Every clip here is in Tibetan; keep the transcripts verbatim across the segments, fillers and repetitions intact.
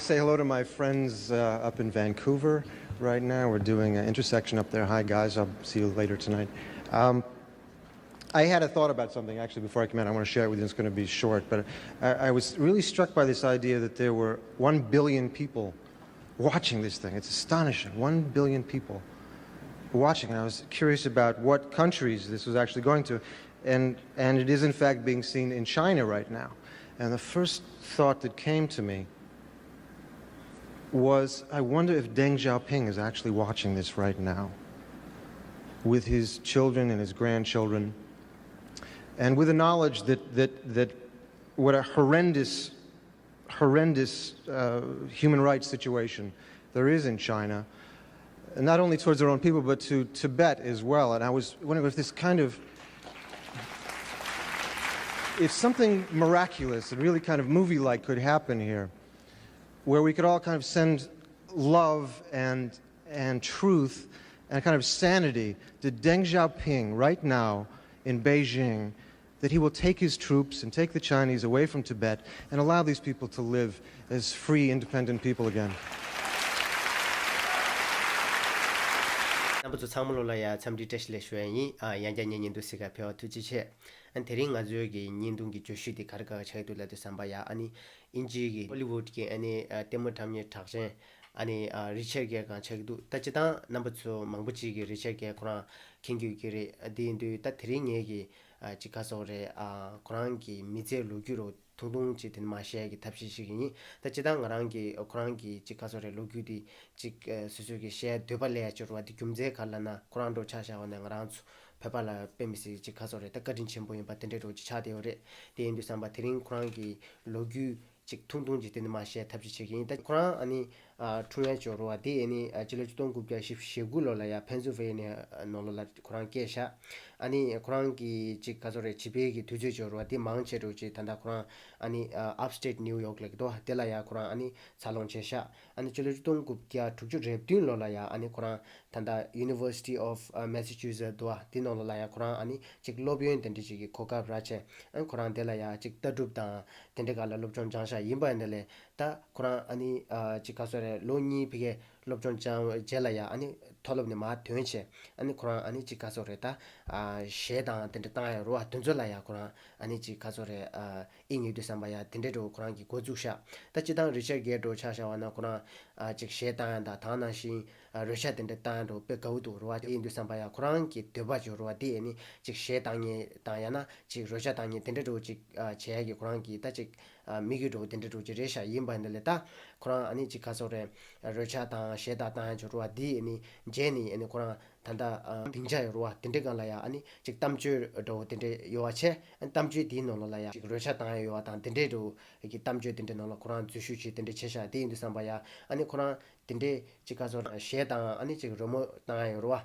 Say hello to my friends uh, up in Vancouver right now. We're doing an intersection up there. Hi, guys. I'll see you later tonight. Um, I had a thought about something actually before I came out. I want to share it with you. It's going to be short, but I, I was really struck by this idea that there were one billion people watching this thing. It's astonishing. One billion people watching. And I was curious about what countries this was actually going to. And, and it is, in fact, being seen in China right now. And the first thought that came to me was, I wonder if Deng Xiaoping is actually watching this right now with his children and his grandchildren, and with the knowledge that, that, that what a horrendous, horrendous uh, human rights situation there is in China, not only towards their own people, but to Tibet as well. And I was wondering if this kind of, if something miraculous and really kind of movie like could happen here, where we could all kind of send love and, and truth and kind of sanity to Deng Xiaoping right now in Beijing, that he will take his troops and take the Chinese away from Tibet and allow these people to live as free, independent people again. རྣམ་པ་ཚོ་ཚང་མ་ལོ་ལ་ཡ་འཚམས་འདྲི་བཀྲ་ཤིས་བདེ་ལེགས་ཞུ་ཡ་ཡིན། ཨ་ཡང་བསྐྱར་ངའི་བརྙན་ཐུང་གཟིགས་ག་ཕེབས་པར་ཐུགས་རྗེ་ཆེ། ཨ་དེ་རིང་ང་ཚོའི་གི་བརྙན་ཐུང་གི་བརྗོད་གཞི་དེ་ག་རེ་ག་རེ་ཆགས་ཀྱི་འདུག་ལབ་དུས་ཙམ་པ་ཡ། ཨ་ནི་དབྱིན་ཇིའི་གི་ཧོ་ལི་ཝུད་ཀྱི་ཨ་ནི་ལྟད་མོ་འཁྲབ་མཁན་གྲགས་ཅན་ཨ་ནི་རི་ཆར་གྷེར་གང་ཆགས་ཀྱི་འདུག་ད་སྤྱིར་བཏང་རྣམ་པ་ཚོ་མང་པོ་ཅིག་གིས་རི་ཆར་གྷེར་ཁོ་རང་མཁྱེན་གྱི་ཡོད་ཀྱི་རེད། དེ་ཡིན་དུས་ད་དེ་རིང་ངས་གི་ཅིག་ག་རེ་ཟེར་དགོས་རེད། ཁོ་རང་གི་མི་ཚེའི་ལོ་རྒྱུས་རོ་ཐུང་ཐུང་ཅིག་དེ་ནས་མར་བཤད་ཀྱི་ཐབས་ཤེས་ཤིག་ཡིན། ད་སྤྱིར་བཏང་ང་རང་གི་ཁོ་རང་གི་ཅིག་ག་རེ་ཟེར་དགོས་རེད། ལོ་རྒྱུས་དེ་ཅིག་སོ་སོ་གི་བཤད་འདོད་པ་སླེབས་ཡ་ཅིག་ཡོད་རེད་བ། དེ་རྒྱུ་མཚན་ག་རེ་ལབ་ན་ཁོ་རང་འདྲ་བོ་ཆ་བཞག་པ་ན་ང་རང་ཚོ་བོད་པ་ལ་དཔེ་མི་སྲིད་ཅིག་ག་རེ་ཟེར་དགོས་རེད། ད་བཀའ་དྲིན་ཆེན་པོ་ཡིན་པ་དེ་འདྲ་འདྲ་བོ་ཅིག་ཆགས་བསྡད་ཡོད་རེད། དེ་ཡིན་དུས་ཙམ་པ་དེ་རིང་ཁོ་རང་གི་ལོ་རྒྱུས་ཅིག་ཐུང་ཐུང་ཅིག་དེ་ནས་མར་བཤད་ཐབས་ཤིག་བྱེད་ཀྱི་ཡིན། ད་ཁོ་རང་ཨ་ནི་ཨ་འཁྲུངས་ཡ་ཅིག་ཡོད་རེད་བ། དེ་ཨ་ནི་ཨ་སྤྱི་ལོ་ཆིག་སྟོང་དགུ་བརྒྱ་བཞི་བཅུ་ཞེ་དགུ་ལོ་ལ་ཡ་ཕེན་སིལ་ཝེ་ནི་ཡ་ནང་ལོགས་ལ་ཁོ་རང་སྐྱེས་ཤག་ཨ་ནི་ཁོ་རང་གི་ཅིག་ག་རེ་ཟེར་དགོས་རེད། བྱིས་པའི་གི་དུས་ཚོད་ཅིག་ཡོད་རེད་བ། དེ་མང་ཆེ་འདྲ་བོ་ཅིག་ད་ལྟ་ཁོ་རང་ཨ་ནི་ཨ་Upstate New York ལབ་ཀྱི་འདུག་བ། དེ་ལ་ཡ་ཁོ་རང་ཨ་ནི་འཚར་ལོངས་བྱས་ཤག་ཨ་ནི་སྤྱི་ལོ་ཆིག་སྟོང་དགུ་བརྒྱ་དྲུག་ཅུ་རེ་བདུན་ལོ་ལ་ཡ་ཨ་ནི་ཁོ་རང་ད་ལྟ་University of Massachusetts འདུག་བ། དེ་ནང་ལོགས་ལ་ཡ་ཁོ་རང་ཨ་ནི་ཅིག་སློབ་ཡོན་དེ་འདྲ་ཅིག་གི་གོ་སྐབས་རག་བྱས། ཨ་ནི་ཁོ་རང་དེ་ལ་ཡ་ཅིག་ལྟ་གྲུབ་དང་དེ་འདྲ་སྒང་ལ་སློབ་སྦྱོང་སྦྱངས་ཤག་ཡིན་པ་ཡིན་ནའི་ལས་ད་ཁོ་རང་ཨ་ནི་ཨ་ཅིག་ག་རེ་ཟེར་དགོས་རེད། ལོ་གཉིས་ཕ་གིར་སློབ་སྦྱོང་སྦྱངས་རྗེས་ལ་ཡ་ཨ་ནི་མཐོ་སློབ་ནས་མར་ཐོན་བྱས། ཨ་ནི་ཁོ་རང་ཨ་ནི་ཅིག་ག་རེ་ཟེར་དགོས་རེད། ད་ཨ་གཞས་དང་དེ་འདྲ་བཏང་ཡ་ཡོད་རེད་བ། དེ་ཚོ་ལ་ཡ་ཁོ་རང་ཨ་ནི་ཅིག་ག་རེ་ཟེར་དགོས་རེད། ཨ་ཨེ་ཡིན་དུས་ཙམ་པ་ཡ་དེ་འདྲ་འདྲ་བོ་ཁོ་རང་གིས་འགོ་བཙུགས་ཤག་ད་སྤྱིར་བཏང་རི་ཆར་གྷེར་འདྲ་བོ་ཆ་བཞག་པ་ན་ཁོ་རང་ཨ་ཅིག་གཞས་བཏང་ཡ་དང་དེ་ནང་བཞིན་ཨ་རོལ་ཆ་དེ་འདྲ་བཏང་ཡ་འདྲ་བོ་དཔེ་དགའ་བོ་འདུག་རེད་བ། དེ་ཡིན་དུས་ཙམ་པ་ཡ་ཁོ་རང་གི་འདོད་པ་ཅིག་ཡོད་རེད་བ། དེ་ཨ་ནི་ཅིག་གཞས་བཏང་མཁན་དང་ཡང་ན་ཅིག་རོལ་ཆ་བཏང་མཁན་དེ་འདྲ་འདྲ་བོ་ཅིག་ཨ་བྱེད་ཡ་གི་ཁོ་རང་གི་ད་ཅིག་ཨ་དམིགས་ཡུལ་འདྲ་བོ་དེ་འདྲ་འདྲ་བོ་ཅིག་རེད་ཤག་ཡིན་པ་ཡིན་ནའི་ལས་ད་ཁོ་རང་ཨ་ནི་ཅིག་ག་རེ་ཟེར་དགོས་རེད། རོལ་ཆ་དང་གཞས་དང་བཏང་ཡ་ཅིག་ཡོད་རེད་བ། དེ་ཨ་ནི་རྗེས་ནས་ཨ་ནི་ཁོ་རང་ད་ལྟ་ཨ་སྡིངས་ཆ་ཡོད་རེད་བ། དེ་འདྲའི་སྒང་ལ་ཡ་ཨ་ནི་ཅིག་གཏམ་བརྗོད་འདྲ་བོ་དེ་འདྲ་ཡོད་པ་བྱས། ཨ་ནི་གཏམ་བརྗོད་དེའི་ནང་ལོགས་ལ་ཡ་ཅིག་རོལ་ཆ་བཏང་ཡ་ཡོད་པ་དང་དེ་འདྲའི་འདྲ་བོ་གི་གཏམ་བརྗོད་དེ་འདྲའི་ནང་ལ་ཁོ་རང་འཛུལ་ཞུགས་བྱས་དེ་འདྲ་བྱས་ཤག་དེ་ཡིན་དུས་ཙམ་པ་ཡ་ཨ་ནི་ཁོ་རང་དེ་འདྲའི་ཅིག་ག་རེ་ཟེར་དགོས་རེད། གཞས་དང་ཨ་ནི་ཅིག་རོལ་མོ་བཏང་ཡ་ཡོད་རེད་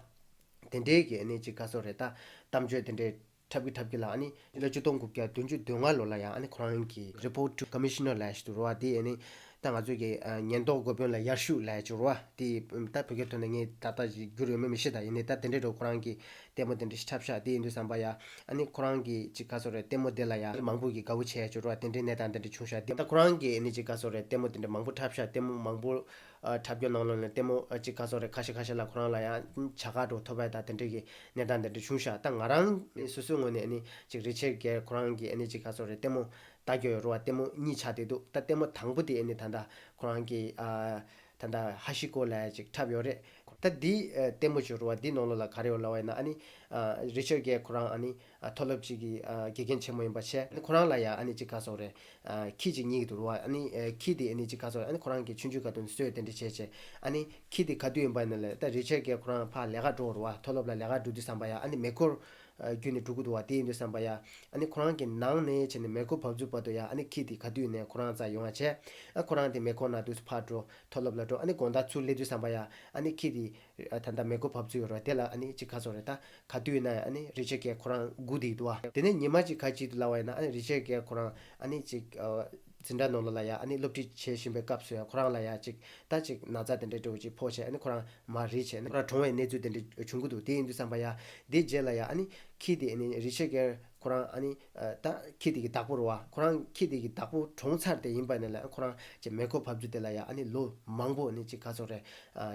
བ། དེ་འདྲའི་གི་ཨ་ནི་ཅིག་ག་རེ་ཟེར་དགོས་རེད། ད་གཏམ་བརྗོད་དེ་འདྲའི་འཁྲབ་ཀྱི་འཁྲབ་ཀྱི་ལ་ཨ་ནི་སྤྱི་ལོ་ཆིག་སྟོང་དགུ་བརྒྱ་བདུན་ཅུ་དོན་ལྔ་ལོ་ལ་ཡ་ཨ་ནི་ཁོ་རང་གི་Report to Commissioner ལབ་ཡ་ཞིག་འདུག་རེད་བ། དེ་ཨ་ནི་ད་ང་ཚོ་གི་ཨ་ཉེན་རྟོག་འགོ་དཔོན་ལ་ཡར་ཞུ་ལབ་ཡ་ཅིག་རེད་བ། དེ་ད་བོད་སྐད་ཐོག་ནས་ངས་ཏག་ཏག་ཅིག་བསྒྱུར་ཡོད་མེད་མི་ཤེས། ད་ཡིན་ནའི་ད་དེ་འདྲའི་འདྲ་བོ་ཁོ་རང་གིས་ལྟད་མོ་དེ་འདྲ་ཞིག་འཁྲབ་ཤག་དེ་ཡིན་དུས་ཙམ་པ་ཡ་ཨ་ནི་ཁོ་རང་གིས་ཅིག་ག་རེ་ཟེར་དགོས་རེད། ལྟད་མོ་དེ་ལ་ཡ་མང་པོ་གིས་དགའ་བོ་བྱས་ཡ་ཅིག་རེད་བ། དེ་འདྲའི་གནས་སྟངས་དེ་འདྲ་བྱུང་ཤག་དེ་ད་ཁོ་རང་གིས་ཨ་ནི་ཅིག་ག་རེ་ཟེར་དགོས་རེད། ལྟད་མོ་དེ་འདྲ་མང་པོ་འཁྲབ་ཤག་ལྟད་མོ་མང་པོ་འཁྲབ་རྒྱུ་ནང་ལོགས་ནས་ལྟད་མོ་ཅིག་ག་རེ་ཟེར་དགོས་རེད། ཁ་ཤས་ཁ་ཤས་ལ་ཁོ་རང་ལ་ཡང་བྱ་དགའ་འདྲ་བོ་ཐོབ་པ་དང་དེ་འདྲ་གི་གནས་སྟངས་དེ་འདྲ་བྱུང་ཤག་ད་ང་རང་སོ་སོའི་ངོས་ནས་ཨ་ནི་ཅིག་རི་ཆར་གྷེར་ཁོ་རང་གི་ཨ་ནི་ཅིག་ག་རེ་ཟེར་དགོས་རེད། ལྟད་མོ་ལྟ་རྒྱུ་ཡོད་རེད་བ། ལྟད་མོ་གཉིས་ཆགས་བསྡད་འདུག་ད་ལྟད་མོ་དང་པོ་དེ་ཨ་ནི་ད་ལྟ་ཁོ་རང་གི་ཨ་ད་ལྟ་ཧ་ཤི་ཀོ་ལབ་ཡ་ཅིག་འཁྲབ་ཡོད་རེད། ད་འདི་ཨ་ལྟད་མོ་ཅིག་ཡོད་རེད་བ། འདི་ནང་ལོགས་ལ་ག་རེ་ཡོད་ལབ་པ་ཡིན་ན་ཨ་ནི་ཨ་རི་ཆར་གྷེར་ཁོ་རང་ཨ་ནི་ཨ་མཐོ་སློབ་ཅིག་གི་ཨ་དགེ་རྒན་ཆེན་མོ་ཡིན་པ་བྱས། ཨ་ནི་ཁོ་རང་ལ་ཡ་ཨ་ནི་ཅིག་ག་རེ་ཟེར་དགོས་རེད། ཨ་ཁྱི་ཅིག་རྙེད་ཀྱི་འདུག་རེད་བ། ཨ་ནི་ཨ་ཁྱི་དེ་ཨ་ནི་ཅིག་ག་རེ་ཟེར་དགོས་རེད། ཨ་ནི་ཁོ་རང་གིས་ཆུང་ཆུང་སྐབས་དུས་གསོས་དེ་འདྲ་བྱས་བྱས། ཨ་ནི་ཁྱི་དེ་ག་དུས་ཡིན་པ་ཡིན་ན་ལས་ད་རི་ཆར་གྷེར་ཁོ་རང་ཕར་ལས་ཀ་འགྲོ་རེད་བ། མཐོ་སློབ་ལ་ལས་ཀ་འགྲོ་དུས་ཙམ་པ་ཡ་ཨ་ནི་མེ་འཁོར་ཨ་བརྒྱུད་ནས་འགྲོ་གི་འདུག་བ། དེ་ཡིན་དུས་ཙམ་པ་ཡ་ཨ་ནི་ཁོ་རང་གི་ནང་ནས་བྱས་ནས་མེ་འཁོར་བབས་ཚུགས་བར་དུ་ཡ་ཨ་ནི་ཁྱི་དེ་ག་དུས་ཡིན་ནའི་ཁོ་རང་རྩར་ཡོང་བ་བྱས། ཨ་ཁོ་རང་དེ་མེ་འཁོར་ནང་དུ་ཕར་འགྲོ། མཐོ་སློབ་ལ་འགྲོ། ཨ་ནི་དགོང་དག་ཚུར་སླེབས་དུས་ཙམ་པ་ཡ་ཨ་ནི་ཁྱི་དེ་ཨ་ད་ལྟ་མེ་འཁོར་བབས་ཚུགས་ཡོད་རེད་བ། དེ་ལ་ཨ་ནི་ཅིག་ག་རེ་ཟེར་དགོས་རེད། ད་ག་དུས་ཡིན་ན་ཡང་ཨ་ནི་རི་ཆར་གྷེར་ཁོ་རང་སྒུག་བསྡད་ཀྱི་འདུག་བ། དེ་ནས་ཉི་མ་གཅིག་ག་ཅིག་ལབ་པ་ཡིན་ན་ཨ་ནི་རི་ཆར་གྷེར་ཁོ་རང་ཨ་ནི་ཅིག་ཨ་འཛིན་གྲྭ་ནང་ལོགས་ལ་ཡ་ཨ་ནི་སློབ་ཁྲིད་བྱེད་བཞིན་པའི་སྐབས་སུ་ཡ་ཁོ་རང་ལ་ཡ་ཅིག་ད་ཅིག་ན་ཚ་དེ་འདྲ་འདྲ་བོ་ཅིག་ཕོག་བྱས། ཨ་ནི་ཁོ་རང་མར་རིལ་བྱས་ནས་ཁོ་རང་གྲོངས་པའི་གནས་ཚུལ་དེ་འདྲ་བྱུང་གི་འདུག་དེ་ཡིན་དུས་ཙམ་པ་ཡ་དེ་རྗེས་ལ་ཡ་ཨ་ནི་ཁྱི་དེ་ཨ་ནི་རི་ཆར་གྷེར་ ཁོ་རང་ཨ་ནི་ད་ཁྱི་དེ་གི་བདག་པོ་རེད་བ། ཁོ་རང་ཁྱི་དེ་གི་བདག་པོ་གྲོངས་ཚར་དེ་ཡིན་པ་ནས་ལ་ཁོ་རང་ཅིག་མེ་འཁོར་བབས་ཚུལ་དེ་ལ་ཡ་ཨ་ནི་ལོ་མང་པོ་ནི་ཅིག་ག་ཚོད་རེད།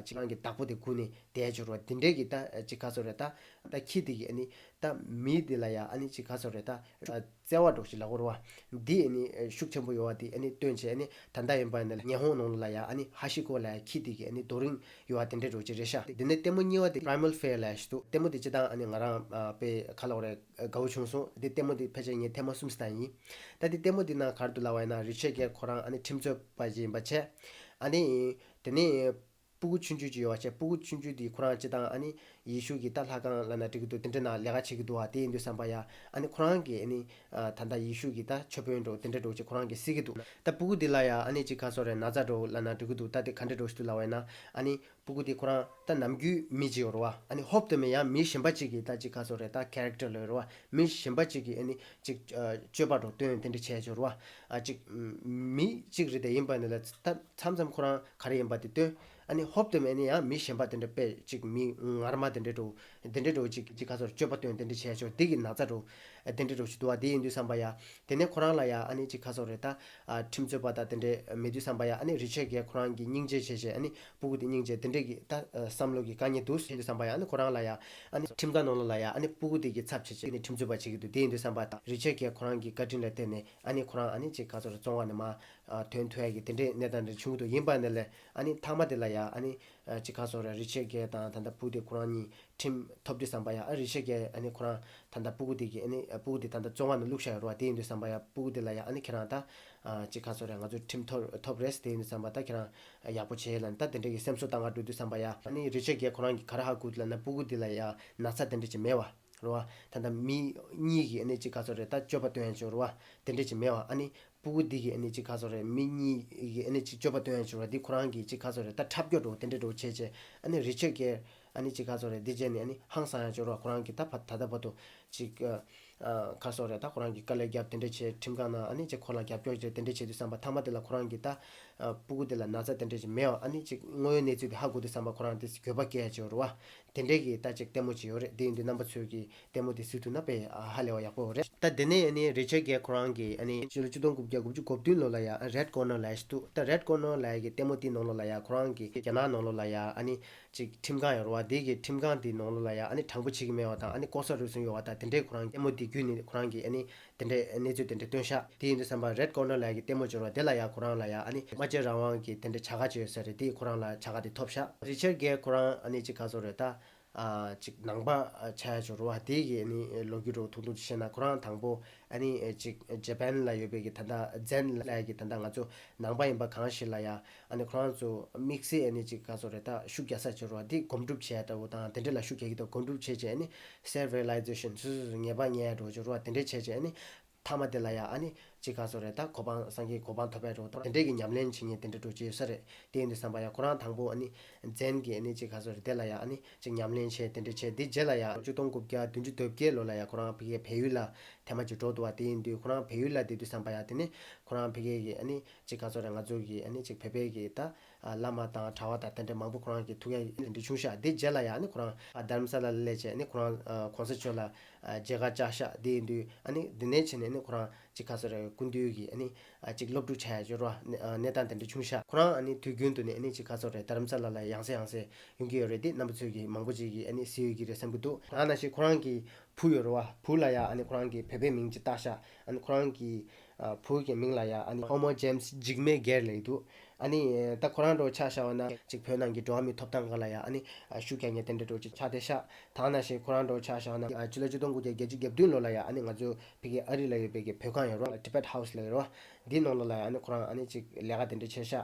ཅིག་རང་གི་བདག་པོ་དེ་སྒུག་ནས་བསྡད་ཡོད་རེད་བ། དེ་འདྲའི་གི་ད་ཅིག་ག་ཚོད་རེད། ད་ད་ཁྱི་དེ་གི་ཨ་ནི་ད་མི་དེ་ལ་ཡ་ཨ་ནི་ཅིག་ག་ཚོད་རེད། ད་བརྩེ་བ་འདྲ་ཞིག་ལབ་དགོས་རེད་བ། འདི་ཨ་ནི་ཤུགས་ཆེན་པོ་ཡོད་བ། དེ་ཨ་ནི་སྟོན་བྱས་ཨ་ནི་ད་ལྟ་ཡིན་པ་ནི་ཉི་ཧོང་ནང་ལ་ཡ་ཨ་ནི་ཧ་ཤི་ཀོ་ལ་ཡ་ཁྱི་དེ་གི་ཨ་ནི་རྡོ་རིང་ཡོད་བ་དེ་འདྲའི་འདྲ་ཅིག་རེད་ཤག་དེ་ནས་ལྟད་མོ་གཉིས་པ་དེ་Primal Fear ལབ་ཞིག་འདུག་ལྟད་མོ་དེ་སྤྱིར་བཏང་ཨ་ནི་ང་རང་དཔེ་ག་ལབ་དགོས་རེད། དགའ་བོ་བྱུང་སོང་། དེ་ལྟད་མོ་དེ་ཕལ་ཆེར་ངས་ཐེངས་མ་གསུམ་ཙམ་ཡིན། ད་དེ་ལྟད་མོ་དེ་ནང་ག་རེ་འདུག་ལབ་པ་ཡིན་ན་རི་ཆར་གྷེར་ཁོ་རང་ཨ་ནི་ཁྲིམས་རྩོད་པ་ཅིག་ཡིན་པ་བྱས། ཨ་ནི་དེ་ནས་སྤུ་གུ་ཆུང་ཆུང་ཅིག་ཡོད་པ་བྱས། སྤུ་གུ་ཆུང་ཆུང་དེ་ཁོ་རང་སྤྱིར་བཏང་ཨ་ནི་ཡེ་ཤུ་གི་ད་ལྷ་ཁང་ལབ་ན་འགྲིག་གི་འདུག་དེ་འདྲ་ནང་ལས་ཀ་བྱེད་ཀྱི་འདུག་བ། དེ་ཡིན་དུས་ཙམ་པ་ཡ་ཨ་ནི་ཁོ་རང་གི་ཨ་ནི་ད་ལྟ་ཡེ་ཤུ་གི་ད་མཆོད་དཔོན་འདྲ་དེ་འདྲ་འདྲ་ཅིག་ཁོ་རང་གིས་གཟིགས་ཀྱི་འདུག་ད་སྤུ་གུ་དེ་ལ་ཡ་ཨ་ནི་ཅིག་ག་ཚོད་རེད། ན་ཚ་འདྲ་ལབ་ན་འགྲིག་གི་འདུག་ད་དེ་ག་འདྲ་འདྲ་ཞིག་འདུག་ལབ་པ་ཡིན་ན་ཨ་ནི་སྤུ་གུ་དེ་ཁོ་རང་ད་ནམ་རྒྱུན་མི་ཅིག་ཡོད་རེད་བ། ཨ་ནི་ཧོབ་ཏེ་མི་ཡང་མི་གཞན་པ་ཅིག་གི་ད་ཅིག་ག་ཚོད་རེད། ད་ཁེ་རེག་ཊར་ལ་ཡོད་རེད་བ། མི་གཞན་པ་ཅིག་གི་ཨ་ནི་ཅིག་སྤྱོད་པ་འདྲ་སྟོན་དེ་འདྲ་བྱས་ཡོད་རེད་བ། ཨ་ཅིག་མི་གཅིག་རེད་དེ་ཡིན་པ་ནི་ལ་ད་མཚམས་མཚམས་ཁོ་རང་ག་རེ་ཡིན་པ་དེ་སྟོན། ཨ་ནི་ཧོབ་ཏེ་མི་ནི་ཡང་མི་གཞན་པ་དེ་འདྲ་དཔེ་ཅིག་མི་ངར་མ་དེ་འདྲ་འདྲ་དེ་འདྲ་འདྲ་ཅིག་ཅིག་ག་ཚོད་སྤྱོད་པ་སྟོན་དེ་འདྲ་བྱས་ཡོད་དེ་གི་ན་ཚ་འདྲ་དེ་འདྲ་འདྲ་ཞིག་འདུག་བ། དེ་ཡིན་དུས་ཙམ་པ་ཡ་དེ་ནས་ཁོ་རང་ལ་ཡ་ཨ་ནི་ཅིག་ག་ཚོད་རེད། ད་ཁྲིམས་རྩོད་པ་ད་དེ་འདྲ་མེད་དུས་ཙམ་པ་ཡ་ཨ་ནི་རི་ཆར་གྷེར་ཁོ་རང་གི་སྙིང་རྗེ་བྱས་བྱས་ཨ་ནི་སྤུ་གུ་དེ་སྙིང་རྗེ་དེ་འདྲས་ཀྱི་ད་བསམ་བློ་གི་དཀའ་ངལ་འདུག་ཟེར་དུས་ཙམ་པ་ཡ་ཨ་ནི་ཁོ་རང་ལ་ཡ་ཨ་ནི་ཁྲིམས་ཁང་ནང་ལོགས་ལ་ཡ་ཨ་ནི་སྤུ་གུ་དེ་གི་ཚབ་བྱས་བྱས་ཨ་ནི་ཁྲིམས་རྩོད་པ་བྱེད་ཀྱི་འདུག་དེ་ཡིན་དུས་ཙམ་པ་ད་རི་ཆར་གྷེར་ཁོ་རང་གི་བཀའ་དྲིན་ལ་བརྟེན་ནས་ཨ་ནི་ཁོ་རང་ཨ་ནི་ཅིག་ག་ཚོད་རེད། བཙོན་ཁང་ནས་མར་ཐོན་ཐུབ་ཡ་གི་དེ་འདྲས་གནས་སྟངས་དེ་བྱུང་གི་འདུག་ཡིན་པ་ནི་ལས་ཨ་ནི་མཐའ་མ་དེ་ལ་ཡ་ཨ་ནི་ཅིག་ག་ཚོད་རེད། རི་ཆར་གྷེར་དང་ད་ལྟ་སྤུ་གུ་དེ་ཁོ་རང་གཉིས་ཁྲིམས་ཐོབ་དུས་ཙམ་པ་ཡ་ཨ་རི་ཆར་གྷེར་ཨ་ནི་ཁོ་རང་ད་ལྟ་སྤུ་གུ་དེ་གི་ཨ་ནི་སྤུ་གུ་དེ་ད་ལྟ་བཙོན་ཁང་ནང་བླུགས་བཞག་ཡོད་རེད་བ། དེ་ཡིན་དུས་ཙམ་པ་ཡ་སྤུ་གུ་དེ་ལ་ཡ་ཨ་ནི་ཁྱེད་རང་ད་ཅིག་ག་ཚོད་རེད། ང་ཚོས་ཁྲིམས་ཐོབ་ཐོབ་རེད། དེ་ཡིན་དུས་ཙམ་པ་ད་ཁྱེད་རང་ཡག་པོ་བྱེད་ལབ་ནས་ད་དེ་འདྲ་གི་སེམས་གསོ་བཏང་ག་འགྲོ་དུས་ཙམ་པ་ཡ་ཨ་ནི་རི་ཆར་གྷེར་ཁོ་རང་གིས་ག་རེ་ཧ་གོ་འདུག་ལབ་ན་སྤུ་གུ་དེ་ལ་ཡ་ན་ཚ་དེ་འདྲ་ཅིག་མེད་བ་རེད་བ། ད་ལྟ་མི་གཉིས་ཀྱིས་ཨ་ནི་ཅིག་ག་ཚོད་རེད། ད་སྤྱོད་པ་སྟོན་ཡ་ཅིག་ཡོད་རེད་བ། དེ་འདྲ་ཅིག་མེད་བ། ཨ་ནི་སྤུ་གུ་འདི་གིས་ཨ་ནི་ཅིག་ག་ཚོད་རེད། མི་གཉིས་ཀྱིས་ཨ་ནི་ཅིག་སྤྱོད་པ་སྟོན་ཡ་ཅིག་རེད་བ། འདི་ཁོ་རང་གིས་ཅིག་ག་ཚོད་རེད། ད་འཁྲབ་སྐྱོར་འདྲ་བོ་དེ་འདྲ་འདྲ་བོ་བྱས་བྱས་ཨ་ནི་རི་ཆར་གྷེར་ཨ་ནི་ཅིག་ག་ཚོད་རེད། འདི་བྱས་ནས་ཨ་ནི་ཧང་སང་ཡ་ཅིག་ཡོད་རེད་བ། ཁོ་རང་གིས་ད་བ་ད་ལྟ་བར་དུ་ཅིག་ཨ་ག་ཚོད་རེད། ད་ཁོ་རང་གིས་དཀའ་ལས་བརྒྱབ་དེ་འདྲ་བྱས། ཁྲིམས་ཁང་ནང་ཨ་ནི་ཅིག་ཁོ་ལ་རྒྱབ་སྐྱོར་བྱས་དེ་འདྲ་བྱས་དུས་ཙམ་པ་མཐའ་མ་དེ་ལ་ཁོ་རང་གིས་ད་ཨ་སྤུ་གུ་དེ་ལ་ན་ཚ་དེ་འདྲ་ཅིག་མེད་བ། ཨ་ནི་ཅིག་དངོས་ཡོད་གནས་ཚུལ་དེ་ཧ་གོ་དུས་ཙམ་པ་ཁོ་རང་དེ་འགྱོད་པ་སྐྱེ་ཡ་ཅིག་ཡོད་རེད་བ། དེ་འདྲའི་གི་ད་ཅིག་ལྟད་མོ་ཅིག་ཡོད་རེད། དེ་ཡིན་དུས་རྣམ་པ་ཚོས་ཀྱིས་ལྟད་མོ་དེ་གཟིགས་ཐུབ་ན་དཔེ་ཧ་ལས་པ་ཡག་པོ་རེད། ད་དེ་ནས་ཨ་ནི་རི་ཆར་གྷེར་ཁོ་རང་གིས་ཨ་ནི་ཕྱི་ལོ་ཆིག་སྟོང་དགུ་བརྒྱ་དགུ་བཅུ་གོ་བདུན་ལོ་ལ་ཡ་Red Corner ལབ་ཡ་ཞིག་འདུག་ད་Red Corner ལབ་ཡ་གི་ལྟད་མོ་དེའི་ནང་ལོགས་ལ་ཡ་ཁོ་རང་གིས་རྒྱ་ནག་ནང་ལོགས་ལ་ཡ་ཨ་ནི་ཅིག་ཁྲིམས་ཁང་ཡོད་རེད་བ། དེ་གི་ཁྲིམས་ཁང་དེའི་ནང་ལོགས་ལ་ཡ་ཨ་ནི་དྲང་པོ་བྱེད་ཀྱི་མེད་པ་དང་ཨ་ནི་ལྐོག་ཟ་རུལ་སུངས་ཡོད་པ་དང་དེ་འདྲའི་ཁོ་རང་ལྟད་མོ་དེ་བརྒྱུད་ནས་ཁོ་རང་གིས་ཨ་ནི་དེ་འདྲའི་གནས་ཚུལ་དེ་འདྲ་སྟོན་ཤག་དེ་ཡིན་དུས་ཙམ་པ་Red Corner ལབ་ཡ་གི་ལྟད་མོ་ཅིག་ཡོད་རེད་བ། དེ་ལ་ཡ་ཁོ་རང་ལ་ཡ་ཨ་ནི་སྨྲ་བརྗོད་རང་དབང་གི་དེ་འདྲ་བྱ་དགའ་ཅིག་ཡོད་ས་རེད། དེ་ཁོ་རང་ལ་བྱ་དགའ་དེ་ཐོབ་ཤག་རི་ཆར་གྷེར་ཁོ་རང་ཨ་ནི་ཅིག་ག་ཚོད་རེད། ད་ཨ་ཅིག་ནང་པ་ཆགས་ཡ་ཅིག་ཡོད་རེད་བ། དེ་གི་ཨ་ནི་ལོ་རྒྱུས་འདྲ་བོ་ཐུང་ཐུང་ཅིག་བཤད་ན་ཁོ་རང་དང་པོ་ཨ་ནི་ཅིག་ཇ་པན་ལ་ཡོད་པའི་གི་ད་ལྟ་ཛེན་ལབ་ཡ་གི་ད་ལྟ་ང་ཚོ་ནང་པ་ཡིན་པ་གང་ཞིག་ལ་ཡ་ཨ་ནི་ཁོ་རང་ཚོ་དམིགས་བསལ་ཨ་ནི་ཅིག་ག་ཚོད་རེད། ད་ཤུགས་རྒྱག་ས་ཅིག་ཡོད་རེད་བ། དེ་སྒོམ་སྒྲུབ་བྱས་འདྲ་བོ་དང་དེ་འདྲ་ལ་ཤུགས་རྒྱག་གི་འདུག་སྒོམ་སྒྲུབ་བྱས་བྱས་ཨ་ནི་self realization སོ་སོ་སོ་ངེས་པ་རྙེད་འདྲ་བོ་ཅིག་ཡོད་རེད་བ། དེ་འདྲ་བྱས་བྱས་ཨ་ནི་མཐའ་མ་དེ་ལ་ཡ་ཨ་ནི་ཅིག་ག་ཚོད་རེད། ད་གོ་འཕང་སངས་རྒྱས་གོ་འཕང་ཐོབ་པའི་འགྲོ་དང་དེ་འདྲའི་གི་ཉམས་ལེན་བྱེད་མཁན་དེ་འདྲ་འདྲ་བོ་ཅིག་ཡོད་ས་རེད། དེ་ཡིན་དུས་ཙམ་པ་ཡ་ཁོ་རང་དང་པོ་ཨ་ནི་ཛེན་གྱི་ཨ་ནི་ཅིག་ག་ཚོད་རེད། དེ་ལ་ཡ་ཨ་ནི་ཅིག་ཉམས་ལེན་བྱས་དེ་འདྲ་བྱས། དེ་རྗེས་ལ་ཡ་ཆིག་སྟོང་དགུ་བརྒྱ་བདུན་ཅུ་དོན་བརྒྱད་ལོ་ལ་ཡ་ཁོ་རང་ཕ་གིའི་བལ་ཡུལ་ལ་ཐེངས་མ་གཅིག་འགྲོ་འདུག་བ། དེ་ཡིན་དུས་ཁོ་རང་བལ་ཡུལ་ལ་བསྡད་དུས་ཙམ་པ་ཡ་དེ་ནི་ཁོ་རང་ཕ་གི་གི་ཨ་ནི་ཅིག་ག་ཚོད་རེད། ང་ཚོ་གི་ཨ་ནི་ཅིག་བོད་པའི་གི་ད་ཨ་བླ་མ་དང་གྲྭ་པ་དང་དེ་འདྲ་མང་པོ་ཁོ་རང་གིས་ཐུག་ཡ་དེ་འདྲ་བྱུང་ཤག་དེ་རྗེས་ལ་ཡ་ཨ་ནི་ཁོ་རང་ཨ་དྷ་རམ་ས་ལ་ལ་སླེབས་བྱས་ཨ་ནི་ཁོ་རང་ཨ་གོང་ས་མཆོག་ལ་ཨ་མཇལ་ཁ་བཅར་ཤག་དེ་ཡིན་དུས་ཨ་ནི་དེ་ནས་བྱས་ནས་ཨ་ནི་ཁོ་རང་ཅིག་ག་ཚོད་རེད། སྐུ་མདུན་གྱི་ཨ་ནི་ཨ་ཅིག་སློབ་ཕྲུག་ཆགས་ཡ་ཅིག་ཡོད་རེད་བ། གནས་སྟངས་དེ་འདྲ་བྱུང་ཤག་ཁོ་རང་ཨ་ནི་དུས་རྒྱུན་དུ་ནས་ཨ་ནི་ཅིག་ག་ཚོད་རེད། དྷ་རམ་ས་ལ་ལ་ཡང་སེ་ཡང་སེ་ཡོང་གི་ཡོད་རེད། དེ་རྣམ་པ་ཚོས་ཀྱིས་མང་པོ་ཅིག་གིས་ཨ་ནི་གཟིགས་ཡོད་ཀྱི་རེད་བསམ་གྱི་འདུག་ད་ནང་བཞིན་ཁོ་རང་གི་བུ་ཡོད་རེད་བ། བུ་ལ་ཡ་ཨ་ནི་ཁོ་རང་གི་བོད་པའི་མིང་ཅིག་བཏགས་ཤག་ཨ་ནི་ཁོ་རང་གི་ཨ་བུ་གི་མིང་ལ་ཡ་ཨ་ནི་ཧོ་མོ་ཇེམ་སི་འཇིགས་མེད་སྒེར་ལབ་ཀྱི་འདུག་ཨ་ནི་ད་ཁོ་རང་འདྲ་བོ་ཆ་བཞག་པ་ན་ཅིག་བོད་ནང་གི་འགྲོ་བ་མིའི་ཐོབ་ཐང་སྒང་ལ་ཡ་ཨ་ནི་ཨ་ཤུགས་རྒྱག་མཁན་དེ་འདྲ་འདྲ་བོ་ཅིག་ཆགས་བསྡད་ཤག་ད་ནང་བཞིན་ཁོ་རང་འདྲ་བོ་ཆ་བཞག་པ་ན་ཨ་ཕྱི་ལོ་ཆིག་སྟོང་དགུ་བརྒྱ་བརྒྱད་ཅུ་གྱ་བདུན་ལོ་ལ་ཡ་ཨ་ནི་ང་ཚོ་ཕ་གི་ཨ་རི་ལ་ཡོད་པའི་གི་བོད་ཁང་ཡོད་རེད་བ། Tibet House ལབ་ཀྱི་རེད་བ། འདི་ནང་ལོགས་ལ་ཡ་ཨ་ནི་ཁོ་རང་ཨ་ནི་ཅིག་ལས་ཀ་དེ་འདྲ་བྱས་ཤག་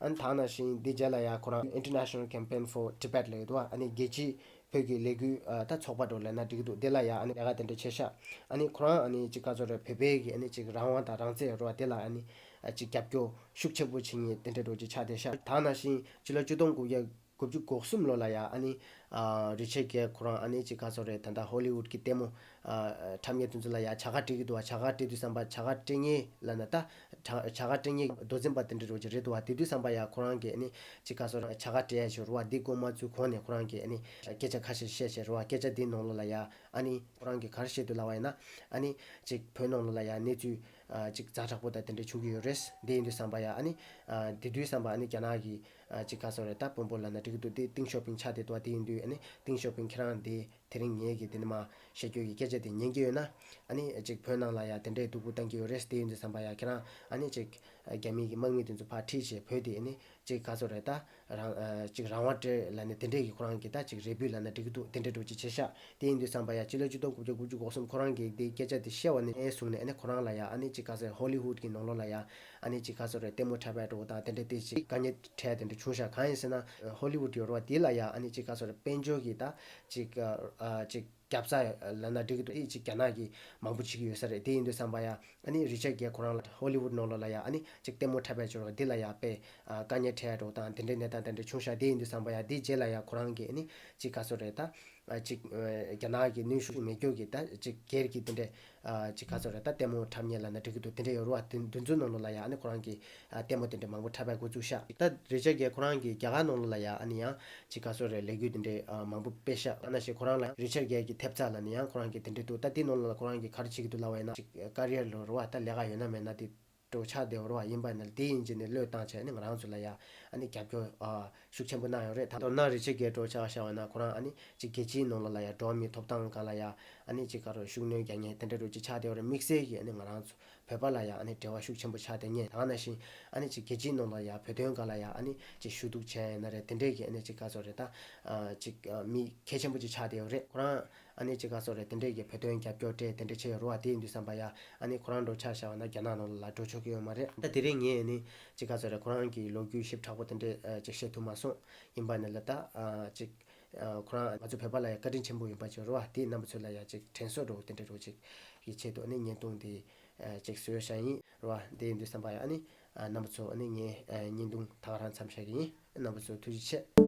ཨ་ནི་ད་ནང་བཞིན་འདི་རྗེས་ལ་ཡ་ཁོ་རང་International Campaign for Tibet ལབ་ཀྱི་འདུག་བ། ཨ་ནི་རྒྱལ་སྤྱིའི་བོད་ཀྱི་ལས་འགུལ་ཨ་ད་ཚོགས་པ་འདྲ་བོ་ལབ་ན་འགྲིག་གི་འདུག་དེ་ལ་ཡ་ཨ་ནི་ལས་ཀ་དེ་འདྲ་བྱས་ཤག་ཨ་ནི་ཁོ་རང་ཨ་ནི་ཅིག་ག་ཚོད་རེད། བོད་པའི་གི་ཨ་ནི་ཅིག་རང་དབང་དང་རང་བཙན་ཡོད་རེད་བ། དེ་ལ་ཨ་ནི་ཨ་ཅིག་རྒྱབ་སྐྱོར་ཤུགས་ཆེན་པོ་བྱེད་མཁན་དེ་འདྲ་འདྲ་བོ་ཅིག་ཆགས་བསྡད་ཤག་ད་ནང་བཞིན་ཕྱི་ལོ་ཆིག་སྟོང་དགུ་བརྒྱ་དགུ་བཅུ་གོ་གསུམ་ལོ་ལ་ཡ་ཨ་ནི་ ཨ་རི་ཆར་གྷེར་ཁོ་རང་ཨ་ནི་ཅིག་ག་ཟེར་རེད། ད་ལྟ་ཧོ་ལི་ཝུད་ཀྱི་ལྟད་མོ་ཨ་འཁྲབ་མཁན་དེ་ཚོ་ལ་ཡ་བྱ་དགའ་སྤྲད་ཀྱི་འདུག་བ། བྱ་དགའ་སྤྲད་དུས་ཙམ་པ་བྱ་དགའ་སྤྲད་མཁན་ལབ་ན་ད་བྱ་བྱ་དགའ་སྤྲད་མཁན་མདོ་འཛིན་པ་དེ་འདྲ་རོ་ཅིག་རེད་འདུག་བ། དེ་དུས་ཙམ་པ་ཡ་ཁོ་རང་གིས་ཨ་ནི་ཅིག་ག་ཟེར་རེད། བྱ་དགའ་སྤྲད་ཡ་ཞིག་རེད་བ། འདི་སྐོར་མ་བཙུགས་གོང་ནས་ཁོ་རང་གིས་ཨ་ནི་སྐད་ཆ་ཁ་ཤས་བཤད་བཤད་རེད་བ། སྐད་ཆ་དེའི་ནང་ལོགས་ལ་ཡ་ཨ་ནི་ཁོ་རང་གིས་ག་རེ་བཤད་འདུག་ལབ་པ་ཡིན་ན། ཨ་ནི་ཅིག་བོད་ནང་ལོགས་ལ་ཡ་གནས་ཚུལ་ཨ་ཅིག་ཛ་དྲག་པོ་དང་དེ་འདྲ་བྱུང་གི་ཡོད་རེད། དེ་ཡིན་དུས་ཙམ་པ་ཡ་ཨ་ནི་ཨ་དེ་དུས་ཙམ་པ་ཨ་ནི་རྒྱ་ནག་གི་ཨ་ཅིག་ག་ཟེར་རེད། ད་དཔོན་པོ་ལབ་ན་འགྲིག་གི་འདུག་དེ་ཏིང་ཞའོ་ཕིང་ཆགས་བསྡད་འདུག་བ། དེ་ཡིན་དུས་ཨ་ནི་ཏིང་ཞའོ་ཕིང་ཁྱེད་རང་དེ་དེ་རིང་ངས་ཀྱི་དེ་ནི་མ་བཤད་རྒྱུ་གི་སྐད་ཆ་དེ་ཉན་གྱི་ཡོད་ན། ཨ་ནི་ཅིག་བོད་ནང་ལ་ཡ་དེ་འདྲའི་སྡུག་པོ་བཏང་གི་ཡོད་རེད། དེ་ཡིན་དུས་ཙམ་པ་ཡ་ཁྱེད་རང་ཨ་ནི་ཅིག་རྒྱ་མི་གི་དམག་མི་དེ་ཚོ་ཕར་ཁྲིད་བྱས་བོད་དེ་ཨ་ནི་ཅིག་ག་ཟེར་རེད། ད་རང་ཨ་ཅིག་རང་དབང་སྤྲད་ལབ་ནས་དེ་འདྲས་ཀྱི་ཁོ་རང་གིས་ད་ཅིག་རེ་འབོད་ལབ་ན་འགྲིག་གི་འདུག་དེ་འདྲས་འགྲོ་ཅིག་བྱས་ཤག་དེ་ཡིན་དུས་ཙམ་པ་ཡ་ཕྱི་ལོ་ཆིག་སྟོང་དགུ་བརྒྱ་དགུ་བཅུ་གོ་གསུམ་ཁོ་རང་གིས་དེ་སྐད་ཆ་དེ་བཤད་པ་ནས་བཟུང་ནས་ཨ་ནི་ཁོ་རང་ལ་ཡ་ཨ་ནི་ཅིག་ག་ཟེར་ཧོ་ལི་ཝུད་ཀྱི་ནང་ལོགས་ལ་ཡ་ཨ་ནི་ཅིག་ག་ཟེར་རེད། ལྟད་མོ་འཁྲབ་པའི་འགྲོ་དང་དེ་འདྲས་དེ་ཅིག་དཀའ་ངལ་འཕྲད་དེ་འདྲས་བྱུང་ཤག་གང་ཡིན་ཟེར་ན་ཧོ་ལི་ཝུད་ཡོད་རེད་བ། དེ་ལ་ཡ་ཨ་ནི་ཅིག་ག་ཟེར་རེད། དཔལ་འབྱོར་གྱི་ད་ཅིག་ཨ་ཅིག་རྒྱབ་རྩ་ལབ་ན་འགྲིག་གི་འདུག་དེ་ཅིག་རྒྱ་ནག་གིས་མང་པོ་བྱེད་ཀྱི་ཡོད་ས་རེད། དེ་ཡིན་དུས་ཙམ་པ་ཡ་ཨ་ནི་རི་ཆར་གྷེར་ཁོ་རང་ལ་ཧོ་ལི་ཝུད་ནང་ལོགས་ལ་ཡ་ཨ་ནི་ཅིག་ལྟད་མོ་འཁྲབ་པའི་ཕྱོགས་འདི་ལ་ཡ་དཔེ་ཨ་དཀའ་ངལ་འཕྲད་འགྲོ་དང་དེ་འདྲའི་གནས་སྟངས་དེ་འདྲ་བྱུང་ཤག་དེ་ཡིན་དུས་ཙམ་པ་ཡ་དེའི་རྗེས་ལ་ཡ་ཁོ་རང་གིས་ཨ་ནི་ཅིག་ག་ཟེར་རེད། ད་ཨ་ཅིག་ཨ་རྒྱ་ནག་གི་གནོན་ཤུགས་མེད་རྒྱུ་གི་ད་ཅིག་སྒེར་གྱི་དེ་འདྲའི་ཨ་ཅིག་ག་ཟེར་རེད། ད་ལྟད་མོ་འཁྲབ་མཁན་ལབ་ན་འགྲིག་གི་འདུག་དེ་འདྲ་ཡོད་རེད་བ། དེ་འདི་ཚོའི་ནང་ལོགས་ལ་ཡ་ཨ་ནི་ཁོ་རང་གིས་ཨ་ལྟད་མོ་དེ་འདྲ་མང་པོ་འཁྲབ་པའི་འགོ་བཙུགས་ཤག་ད་རི་ཆར་གྷེར་ཁོ་རང་གིས་རྒྱ་གར་ནང་ལོགས་ལ་ཡ་ཨ་ནི་ཡང་ཅིག་ག་ཟེར་རེད། ལས་འགུལ་དེ་འདྲའི་ཨ་མང་པོ་སྤེལ་ཤག་ཨ་ནི་ཞེས་ཁོ་རང་ལ་རི་ཆར་གྷེར་གྱི་ཐེབས་རྩ་ལབ་ནས་ཡང་ཁོ་རང་གིས་དེ་འདྲ་འདུག་ད་དེ་ནང་ལོགས་ལ་ཁོ་རང་གིས་ག་རེ་བྱེད་ཀྱི་འདུག་ལབ་པ་ཡིན་ན་ཅིག་ཀ་རི་ཡར་ལོ་རེད་བ། ད་ལས་ཀ་ཡོད་ན་མེད་ན་དེ་འགྲོ་ཆགས་བསྡད་པ་རེད་བ། ཡིན་པ་ནི་དེ་ཡིན་གཅིག་ནས་བློས་བཏང་བྱས་ནས་ང་རང་ཚོ་ལ་ཡ་ཨ་ནི་རྒྱབ་སྐྱོར་ཨ་ཤུགས་ཆེན་པོ་གནང་ཡོད་རེད། ད་མདོར་ན་རི་ཆར་གྷེར་འགྲོ་ཆགས་བཞག་པ་ན་ཁོ་རང་ཨ་ནི་ཅིག་རྒྱལ་སྤྱིའི་ནང་ལོགས་ལ་ཡ་འགྲོ་བ་མིའི་ཐོབ་ཐང་སྒང་ལ་ཡ་ཨ་ནི་ཅིག་ག་རེ་ཤུགས་སྣོན་རྒྱག་མཁན་དེ་འདྲ་འདྲ་ཅིག་ཆགས་བསྡད་པ་རེད། དམིགས་བསལ་གྱིས་ཨ་ནི་ང་རང་ཚོ་བོད་པ་ལ་ཡ་ཨ་ནི་འབྲེལ་བ་ཤུགས་ཆེན་པོ་ཆགས་བསྡད་མཁན། ད་ག་ནང་བཞིན་ཨ་ནི་ཅིག་རྒྱལ་སྤྱིའི་ནང་ལ་ཡ་བོད་དོན་སྒང་ལ་ཡ་ཨ་ནི་ཅིག་ཞུ་གཏུག་བྱས་ཡིན་ན་རེད། དེ་འདྲས་ཀྱི་ཨ་ནི་ཅིག་ག་ཟེར་རེད། ད་ཨ་ཅིག་ཨ་མི་གལ་ཆེན་པོ་ཅིག་ཆགས་བསྡད་ཡོད་རེད། ཁོ་རང་ཨ་ནི་ཅིག་ག་ཟེར་རེད། དེ་འདྲས་ཀྱི་བོད་དོན་རྒྱབ་སྐྱོར་སྤྲད་དེ་འདྲས་བྱས་ཡོད་རེད་བ། དེ་ཡིན་དུས་ཙམ་པ་ཡ་ཨ་ནི་ཁོ་རང་འགྲོ་ཆ་བཞག་པ་ན་རྒྱ་ནག་ནང་ལ་འགྲོ་ཆོག་གི་ཡོད་མ་རེད། ད་དེ་རིང་ངས་ཨ་ནི་ཅིག་ག་ཟེར་རེད། ཁོ་རང་གི་ལོ་རྒྱུས་ཞིབ་ཕྲ་པོ་དེ་འདྲས་ཨ་ཅིག་བཤད་ཐུབ་མ་སོང་། ཡིན་པ་ནི་ལ་ད་ཨ་ཅིག་ཨ་ཁོ་རང་ང་ཚོ་བོད་པ་ལ་ཡ་བཀའ་དྲིན་ཆེན་པོ་ཡིན་པ་ཅིག་རེད་བ། དེ་རྣམ་པ་ཚོ་ལ་ཡ་ཅིག་དྲན་གསོ་འདྲ་བོ་དེ་འདྲས་འདྲ་བོ་ཅིག་གི་ཆེད་དུ་ཨ་ནི་བརྙན་ཐུང་དེ་ཨ་ཅིག་བཟོས་བཞག་ཡིན་རེད་བ། དེ་ཡིན་དུས་ཙམ་པ་ཡ་ཨ་ནི་ཨ་རྣམ་པ་ཚོ་ཨ་ནི་ངའི་ཨ་བརྙན་ཐུང་ད་ག་རང་མཚམས་བཞག་གི་ཡིན། རྣམ་པ་ཚོ་ཐུགས་རྗེ་ཆེ།